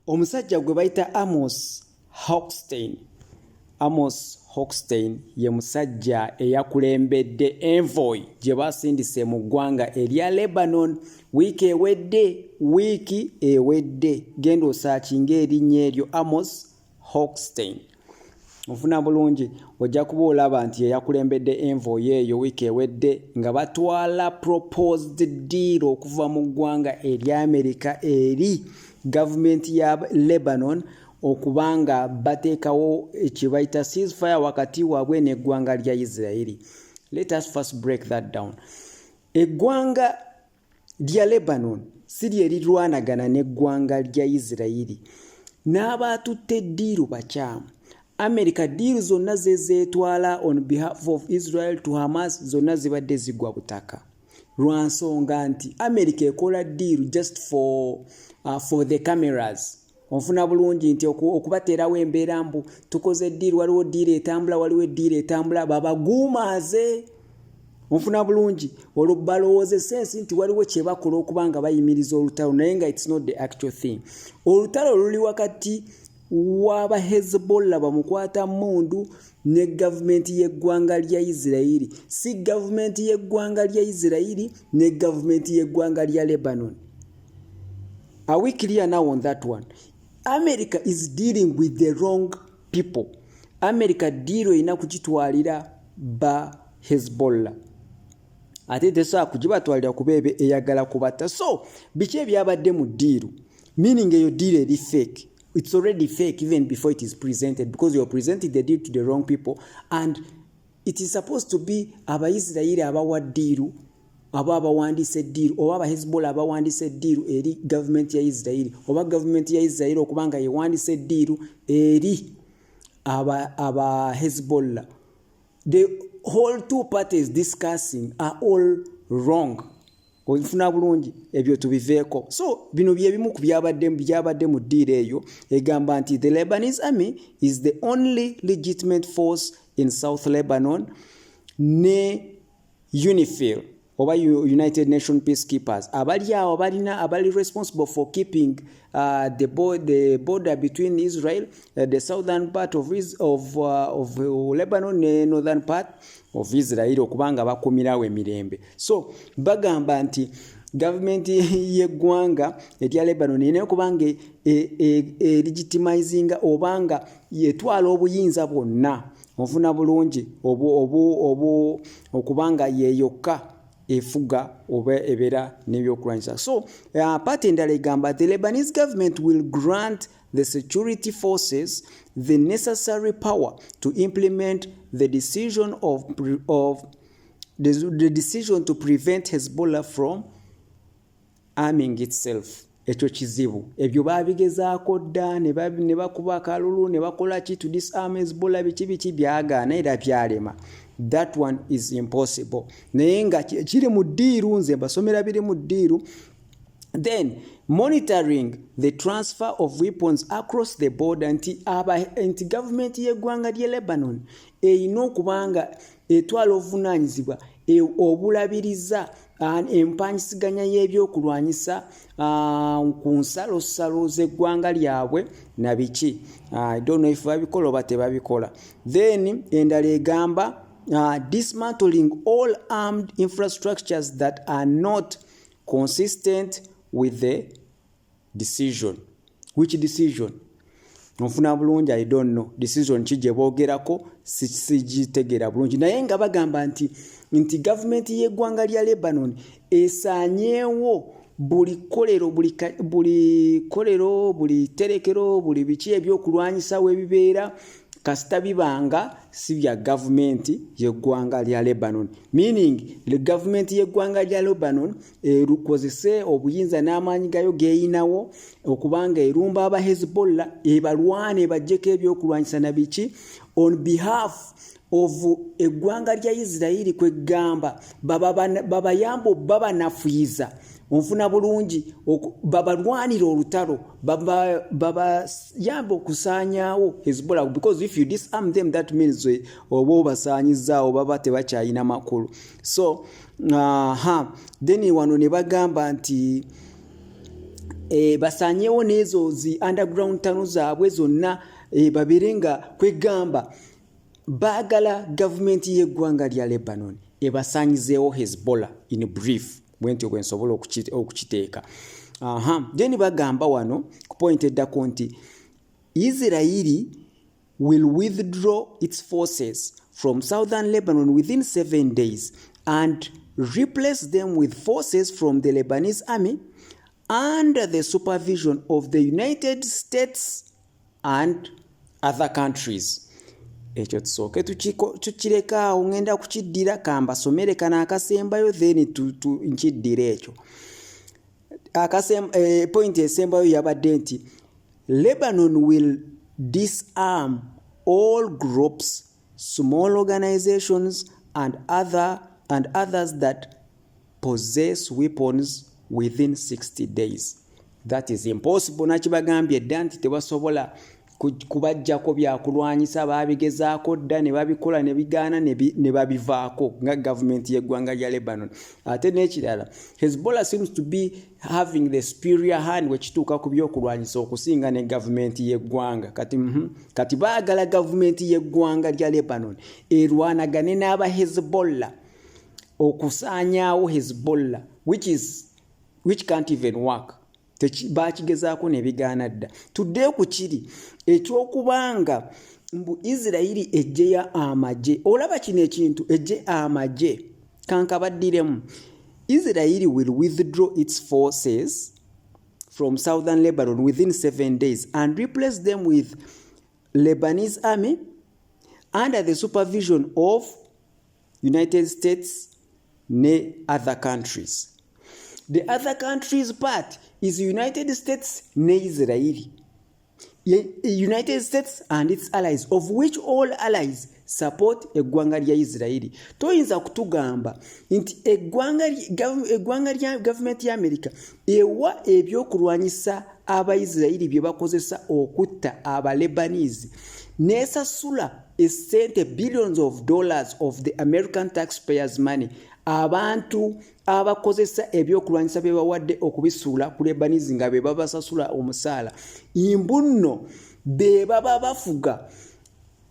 Omusajja gwe bayita Amos Hochstein. Amos Hochstein ye musajja eyakulembedde envoy gye basindise mu ggwanga erya Lebanon wiiki ewedde. Wiiki ewedde, genda osearchinga erinnya eryo, Amos Hochstein, ofuna bulungi, ojja kuba olaba nti yeyakulembedde envoy eyo wiiki ewedde nga batwala proposed deal okuva mu ggwanga erya America eri gavumenti ya Lebanon okubanga bateekawo ekibayita ceasefire wakati waabwe n'eggwanga lya Israeli. Let us first break that down. Eggwanga lya Lebanon si lye lirwanagana n'eggwanga lya Isirayiri. N'abaatutte deal bakyamu. America deal zonna ze zeetwala on behalf of Israel to Hamas zonna zibadde zigwa butaka lwa nsonga nti America ekola deal just for the cameras, onfuna bulungi, nti okubateerawo embeera mbu tukoze deal, waliwo deal etambula, waliwo e deal etambula, babaguumaaze, onfuna bulungi, olwo balowooze sensi nti waliwo kye bakola okuba nga bayimiriza olutalo, naye nga it's not the actual thing. Olutalo luli wakati w'aba Hezbollah bamukwata mundu ne gavumenti y'eggwanga lya Isirayiri, si gavumenti y'eggwanga lya Isirayiri ne gavumenti y'eggwanga lya Lebanon. Are we clear now on that one? America is dealing with the wrong people. America deal erina kugitwalira ba Hezbollah, ate tesobola kugibatwalira kuba ebe eyagala kubatta. So biki ebyabadde mu deal? Meaning eyo deal eri fake. It's already fake even before it is presented, because you are presenting the deal to the wrong people, and it is supposed to be Abaisirairi abawa deal aba abawandiisa e deal, oba Abahezbollah abawandiisa e deal eri gavumenti ya Isirairi, oba gavumenti ya Isirairi okuba nga yewandiisa e deal eri aba Hezbollah. The whole two parties discussing are all wrong, onfuna bulungi. Ebyo tubiveeko. So bino byebimu ku byabadde mu deal eyo. Egamba nti the Lebanese Army is the only legitimate force in South Lebanon, ne UNIFIL oba United Nation Peacekeepers abali awo balina abali responsible for keeping the border between Israel, the southern part of Lebanon ne northern part of Israel, okubanga bakumirawo emirembe. So bagamba nti gavumenti y'eggwanga erya Lebanon erina okubanga elegitimizinga obanga yetwala obuyinza bwonna, onfuna bulungi, obu okubanga yeyokka efuga oba ebeera n'ebyokulwanyisa. So part endala egamba the Lebanese government will grant the security forces the necessary power to implement the decision to prevent Hezbollah from arming itself. Ekyo kizibu. Ebyo babigezaako dda ne bakuba akalulu ne bakola ki to disarm Hezbollah, biki biki, byagaana era byalema. That one is impossible, naye nga kiri mu deal. Nze mbasomera biri mu deal. Then monitoring the transfer of weapons across the border, nti gavumenti y'eggwanga ly'e Lebanon erina okuba nga etwala obuvunaanyizibwa obulabiriza empanyisiganya y'ebyokulwanyisa ku nsalosalo z'eggwanga lyabwe na biki. I don't know if babikola oba tebabikola. Then endala egamba dismantling all armed infrastructures that are not consistent with the decision. Which decision, onfuna bulungi? I don't know decision ki gye boogerako, sigitegeera bulungi, naye nga bagamba nti gavumenti y'eggwanga lya Lebanon esaanyeewo buli kkolero, buli kkolero, buli tterekero, buli biki ebyokulwanyisa webibeera, kasita bibanga si bya gavumenti y'eggwanga lya Lebanon. Meaning gavumenti y'eggwanga lya Lebanon erukozese obuyinza n'amaanyi gayo geeyinawo okubanga erumba aba Hezbollah, ebalwana, ebaggyeko ebyokulwanyisa na biki on behalf of eggwanga lya Isirayiri, kweggamba babayamba babanafuyiza, onfuna bulungi, babalwanira olutalo, babayamba okusaanyaawo Hezbollah, because if you disarm them, that means oba obasaanyizaawo, baba tebakyalina makulu. So then wano ne bagamba nti Basaanyewo n'ezo zi underground tunnel zaabwe zonna, babeere nga kwegamba baagala gavumenti y'eggwanga lya Lebanon ebasaanyizeewo Hezbollah. In brief, bwentyo bwe nsobola okukiteeka. Aha, then bagamba wano ku point eddako nti Israeli will withdraw its forces from southern Lebanon within 7 days and replace them with forces from the Lebanese army under the supervision of the United States and other countries. Ekyo tusooke tukireka awo, ŋŋenda kukiddira. Kambasomere kano akasembayo, then nkiddira ekyo. Point esembayo yabadde nti Lebanon will disarm all groups, small organizations and others that possess weapons within 60 days. That is impossible. Nakibagambye dda nti tebasobola kubajjako byakulwanyisa. Babigezaako dda ne babikola ne bigaana, ne babivaako nga gavumenti y'eggwanga lya Lebanon. Ate n'ekirala, Hezbollah seems to be having the superior hand wekituuka ku byokulwanyisa okusinga ne gavumenti y'eggwanga kati. Kati baagala gavumenti y'eggwanga lya Lebanon erwanagane n'aba Hezbollah okusaanyaawo Hezbollah, which can't even work. Bakigezaako ne bigaana dda. Tuddeyo ku kiri ekyokubanga mbu Isirayiri ejjeyo amagye. Olaba kino ekintu, ejje amagye, kankabaddiremu. Israel will withdraw its forces from southern Lebanon within 7 days and replace them with Lebanese army under the supervision of United States ne other countries. The other countries part is United States ne Israeli. United States and its allies, of which all allies support eggwanga lya Israeli. Toyinza kutugamba nti eggwanga lya gavumenti ya America ewa ebyokulwanyisa Abaisirairi bye bakozesa okutta Abalebanese, nesasula esente, billions of dollars of the American taxpayers' money, abantu abakozesa ebyokulwanyisa bye bawadde okubisuula ku Lebanese nga be babasasula omusaala, mbu nno be baba bafuga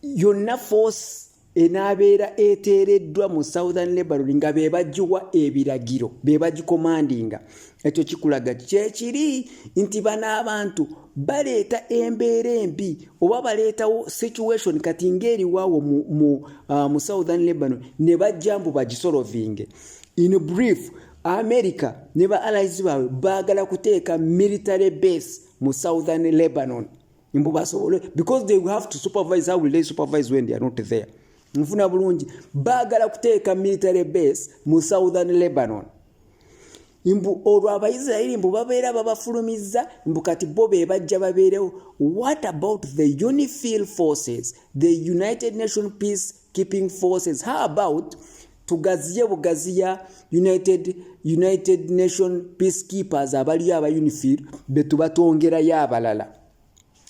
yonna force enaabeera eteereddwa mu southern Lebanon, nga be bagiwa ebiragiro, be bagicommandinga. Ekyo kikulaga kyekiri nti bano abantu baleeta embeera embi oba baleetawo situation kati ng'eriwaawo mu southern Lebanon ne bajja mbu bagisolvinge. In brief, America ne ba allies baabwe baagala kuteeka military base mu southern Lebanon mbu basobole, because they have to supervise. How will they supervise when they are not there? Nfuna bulungi, baagala kuteeka military base mu southern Lebanon, mbu olwo Abaisirairi mbu babeera babafulumizza, mbu kati bo be bajja babeerewo. What about the UNIFIL forces, the United Nation peace keeping forces? How about tugaziye bugaziya United Nation peacekeepers abaliyo aba UNIFIL, betubatongerayo abalala?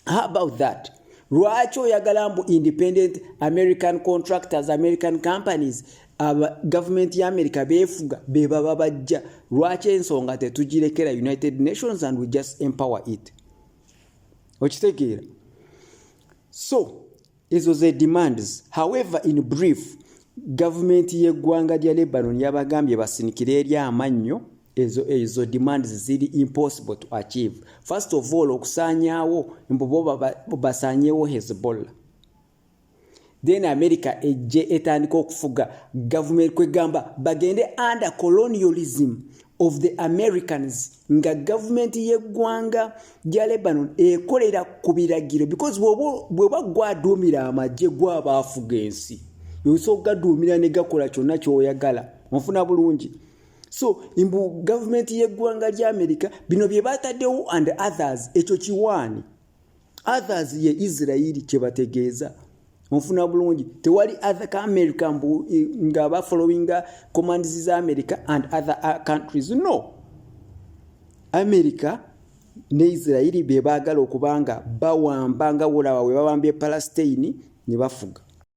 How about that? Lwaki oyagala mbu independent American contractors, American companies, aba gavumenti ya America beefuga, be baba bajja? Lwaki ensonga tetugirekera United Nations and we just empower it? Okitegeera? So ezo ze demands. However, in brief, gavumenti y'eggwanga lya Lebanon yabagambye basinikire eri amannyo. Ezo demands ziri impossible to achieve. First of all, okusaanyaawo, mbu bo basaanyewo Hezbollah, then America ejje etandika okufuga gavumenti, kwegamba bagende under colonialism of the Americans, nga gavumenti y'eggwanga lya Lebanon ekolera ku biragiro, because bw'oba gwaduumira amagye, gwaba afuga ensi, osobola gaduumira ne gakola kyonna ky'oyagala. Onfuna bulungi? So mbu gavumenti y'eggwanga lya America bino bye bataddewo and others, ekyo kiwaani. Others ye Isirairi kyebategeeza. Onfuna bulungi? Tewali other ka America mbu nga bafollowinga commands za America and other countries. No, America ne Isirairi be baagala okubanga bawamba, nga wolaba bwe bawambye Palestine ne bafuga.